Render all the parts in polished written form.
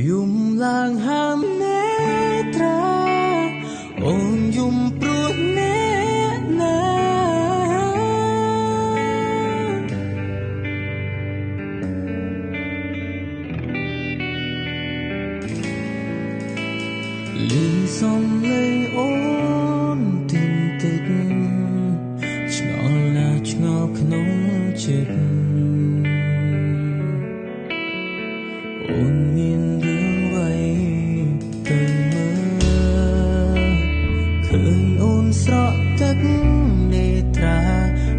យំឡើងហាមនេត្រាអូនយំព្រោះអ្នកណាលឺសំលេងអូនទីតិចឆ្ងល់ណាឆ្ងល់ក្នុងចិត្តអូនមានរឿងអ្វីទៅមើលឃើញអូនស្រក់ទឹកនេត្រា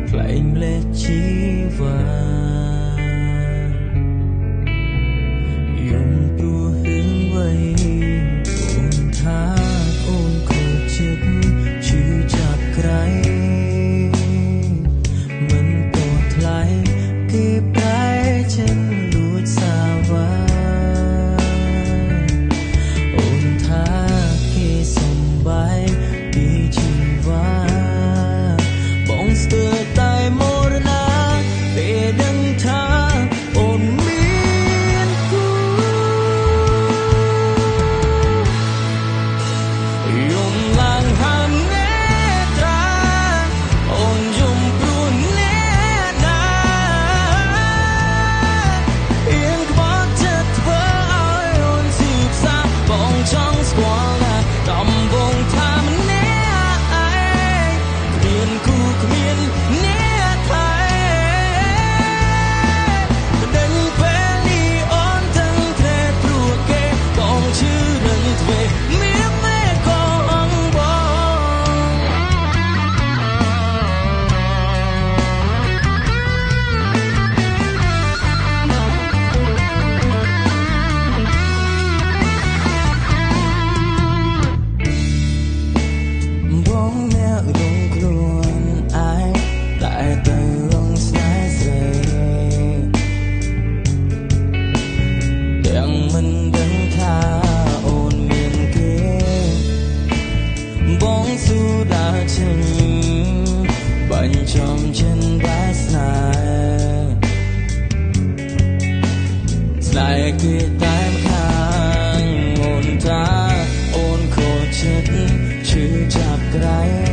ផ្លែងម្លេះជីវ៉ាយំព្រោះរឿងអ្វីអូនថាអូនខូចចិត្តឈឺចាប់ក្រៃមិនតថ្លៃគេប្រែចិនលួចសាវ៉ាអូនថាគេសំបាយពីជីវ៉ាបងស្ទើរតែមរណាពេលដឹងថាអូនមានគូយំឡើងហាមនេត្រាអូនយំព្រោះអ្នកណាអៀនក្បត់ចិត្តធ្វើឲ្យអូនស៊ីផ្សាបងចង់ស្គាល់ណាតំបងថាម្នាក់ឯងគ្មានគូគ្មានអ្នកថែដេញពេលនេះអូនទាំងធ្នេព្រោះគេបងឈឺនឹងទ្វេមានមេកងបង បងអ្នករងខ្លួនឯងតែទៅរងស្នេហ៍ស្រីទាំងមិនដឹងថាអូនមានគេបងស៊ូដើរចេញបាញ់ចំចិនវាសនាស្នេហ៍គេតែម្ខាងអូនថាអូនខូចចិត្តឈឺចាប់ក្រៃ